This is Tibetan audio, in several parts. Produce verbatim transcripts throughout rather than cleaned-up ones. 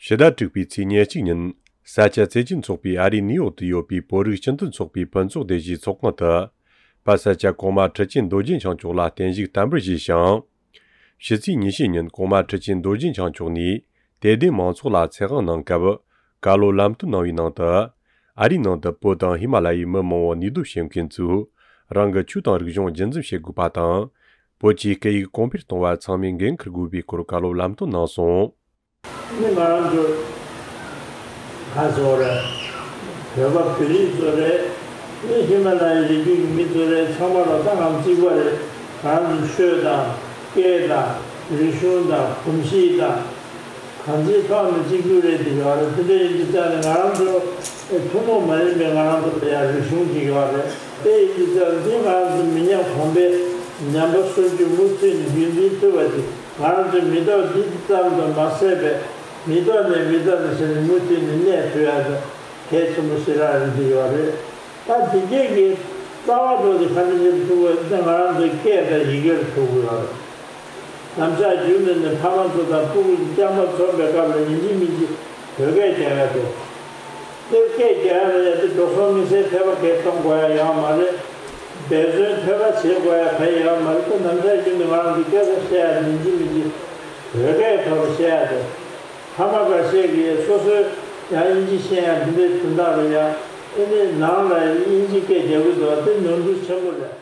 ཕྱི་ཟླ་དྲུག་པའི་ཚེས་ཉེར་གཅིག་ཉིན་ས་སྐྱ་བཙན་བྱོལ་ཚོགས་པའི་ཨ་རིའི་ནིའུ་ཡོག་ཏུ་ཡོད་པའི་བོད་རིགས་སྤྱི་མཐུན་ཚོགས་པའི་ཕུན་ཚོགས་སྡེ་བཞིའི་ཚོགས་ཁང་དུ། པ་ས་སྐྱ་གོང་མ་ཁྲི་ཆེན་རྡོ་རྗེ་འཆང་མཆོག་ལ་བརྟན་བཞུགས་དམ་པོར་བཞེས་ཤིང་། ཕྱི་ཚེས་ཉི་ཤུ་ཉིན་གོང་མ་ཁྲི་ཆེན་རྡོ་རྗེ་འཆང་མཆོག་ནས་དད་ལྡན་མང་ཚོགས་ལ་ཚེ་དབང་གནང་སྐབས། བཀའ་སློབ་ལམ་སྟོན་གནང་བའི་ནང་དུ། ཨ་རིའི་ནང་དུ་བོད་དང་ཧི་མ་ལ་ཡའི་མི་མང་བོ་གནས་སྡོད་བྱེད་མཁན་ཚོས། རང་གི་ཆོས་དང་རིག་གཞུང་རྒྱུན་འཛིན་བྱེད་དགོས་པ་དང་། བོད་ཀྱི་སྐད་ཡིག་གོང་འཕེལ་གཏོང་བར་ཚང་མས་འགན་འཁུར་དགོས་པའི་སྐོར་བཀའ་སློབ་ལམ་སྟོན་གནང་སོང་། ནི་ང་རང་ཚོ་ག་ཚོད་རེད། བོད་པ་བོད་རིགས་ཚོ་རེད། ནི་ཧི་མ་ལ་ཡའི་རི་རྒྱུད་ཀྱི་མི་ཚོ་རེད། ཚང་མ་ལ་ད་ང་གཅིག་པ་རེད། ང་རང་ཚོ་ཆོས་དང་སྐད་དང་རིག་གཞུང་དང་གོམས་གཤིས་དང་། གང་ཅིའི་ཐོག་ནས་གཅིག་གྱུར་རེད་འདི་ཡོད་རེད། དེ་འདྲ་ཡིན་དུས་ཙང་ནས་ང་རང་ཚོ་ཐུན་མོང་མ་ཡིན་པའི་ང་རང་ཚོ་ལ་ཡང་རིག་གཞུང་ཅིག་ཡོད་རེད། དེ་ཡིན་དུས་ཙང་འདི་ང་རང་ཚོ་མི་ཉམས་གོང་འཕེལ་ཉམས་པ་སོར་ཆུད་མུ་མཐུད་ནས་རྒྱུན་འཛིན་ཐུབ་པ་ཅིག་ང་རང་ཚོའི་མི་ཐོག་འདི་ཙམ་དུ་མ་ཟད་པའི་མི་ཐོག་ནས་མི་ཐོག་ནས་ཟེར་ནས་མུ་མཐུད་ནས་གནས་ཐུབ་ཡ་དང་གལ་ཆེན་པོ་ཞེ་དྲག་རེད་འདི་ཡོད་རེད། ད་འདི་གས་ཀྱི་རྩ་བ་ཐོག་ཏུ་ག་འདྲ་ཞིག་ཐུག་པ་འདི་ང་རང་ཚོའི་སྐད་དང་ཡི་གེར་ཐུག་གི་ཡོད་རེད། ནམ་ཞག་རྒྱུན་དུ་ནས་ཕ་མ་ཚོ་དང་སྤུ་གུ་ཚོ་རྐྱང་པ་འཛོམས་པའི་སྐབས་ལ་ཡིན་གཅིག་མིན་གཅིག་བོད་སྐད་རྒྱག་ཡ་དེ། དེ་སྐད་རྒྱག་ཡ་ལ་ཡ་དེ་འགྲོ་སོང་དམིགས་བསལ་ཐེབས་པ་གས་གཏོང་དགོས་ཡ་ཡོད་མ་རེད། འབད་བརྩོན་ཐོལ་པ་བྱེད་དགོས་ཡ་ག་ཡོད་མ་རེད། ད་ནམ་ཞག་རྒྱུན་དུ་ང་རང་ཚོ་སྐད་ཆ་བཤད་ཡ་ཡིན་གཅིག་མིན་གཅིག་བོད་སྐད་ཐོག་ལ་བཤད་ཡ་དེ། ཕ་མ་ཁ་ཤས་ཀྱིས་སོ་སོའི་ཡང་དབྱིན་ཇི་ཤེས་ཡ་འདི་འདྲའི་དོན་དག་ལ་ཡང་ཨེ་ནས་ནང་ལ་དབྱིན་ཇི་སྐད་རྒྱག་གི་འདུག་དེ་ནོར་འཁྲུལ་ཆེན་པོ་རེད།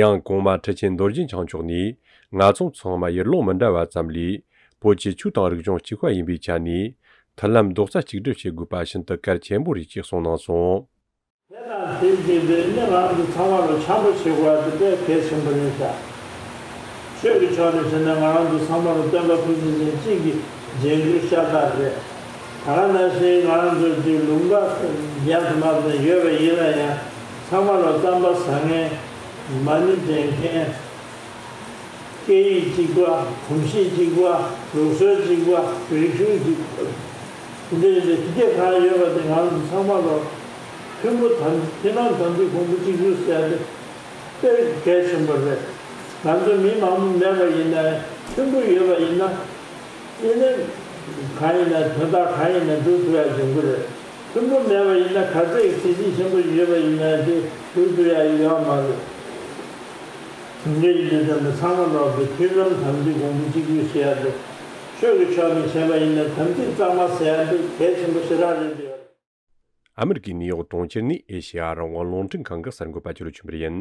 ཡང་གོང་མ་ཁྲི་ཆེན་རྡོ་རྗེ་འཆང་མཆོག་ནས། ང་ཚོ་ཚང་མ་ཡུལ་ལུང་མི་འདྲ་བ་ཙམ་ལས། བོད་ཀྱི་ཆོས་དང་རིག་གཞུང་གཅིག་པ་ཡིན་པའི་ཆ་ནས། མཐུན་ལམ་རྡོག་རྩ་གཅིག་སྒྲིལ་བྱེད་དགོས་པ་ཤིན་ཏུ་གལ་ཆེན་པོ་རེད་ཅེས་གསུངས་གནང་སོང་། དེ་དང་དེ་བཞིན་དུ་ནི་ང་རང་ཚོ་ཚང་མ་ལ་འཆམ་པོ་བྱེད་དགོས་པ་དེ་དཔེ་གལ་ཆེན་པོ་རེད་ཤག་ཆོས་ཀྱི་ཕྱོགས་ནས་བྱས་ན་ང་རང་ཚོ་ཚང་མ་ལ་སྟོན་པ་ཐུགས་རྗེ་ཅན་གཅིག་གི་རྗེས་འཇུག་ཤ་སྟག་རེད། ད་ག་ནང་བཞིན་ང་རང་ཚོ་འདི་ལུང་པ་ཡག་ཏུ་མ་ཕན་ཡོད་པ་ཡིན་ན་ཡང་ཚང་མ་ལ་རྩམ་པ་ཟ་མཁན། མ་ཎི་འདོན་མཁན། སྐད་ཡིག་གཅིག་པ། གོམས་གཤིས་གཅིག་པ། ལུགས་སྲོལ་གཅིག་པ། རིག་གཞུང་གཅིག་པ། འདི་འདྲ་ཡིན་ཏེ་དེ་གས་གང་ཡོད་པ་དེ་ང་ཚོ་ཚང་མ་ལ་མཐུན་པོ་དམ་མཐུན་ལམ་དམ་ཚིག་གོང་བུ་གཅིག་གྱུར་ཟེར་ཡ་དེ་དཔེ་གལ་ཆེན་པོ་རེད། ང་ཚོ་མི་མང་པོ་མེད་པ་ཡིན་ན་མཐུན་པོ་ཡོད་པ་ཡིན་ན། ཨེ་ནས་གང་ཡིན་ན་དོན་དག་གང་ཡིན་ན་སྒྲུབ་ཐུབ་ཡ་ཡོང་གི་རེད། མཐུན་པོ་མེད་པ་ཡིན་ན་ག་ཚད་གཟི་བརྗིད་ཆེན་པོ་ཡོད་པ་ཡིན་ན་དེ་སྒྲུབ་ཐུབ་ཡ་ཡོད་མ་རེད། དེ་འདྲ་ཡིན་དུས་ཙམ་ནས་ཚང་མ་ལོག་གི་མཐུན་ལམ་དམ་ཚིག་གོང་བུ་གཅིག་གྱུར་ཞེས་ཡ་དེ། ཆོས་ཀྱི་ཕྱོགས་ནས་བྱས་པ་ཡིན་ན་དམ་ཚིག་གཙང་མ་ཟེར་ཡ་དེ་གལ་ཆེན་པོ་ཞེ་དྲག་རེད་འདུག་ཨ་མི་རི་ཀའི་ནིའུ་ཡོག་གྲོང་ཁྱེར་ནས་ཨེ་ཤེ་ཡ་རང་དབང་རླུང་འཕྲིན་ཁང་གི་གསར་འགོད་པ་ཅོ་ལོ་ཆོས་འཕེལ་ཡིན།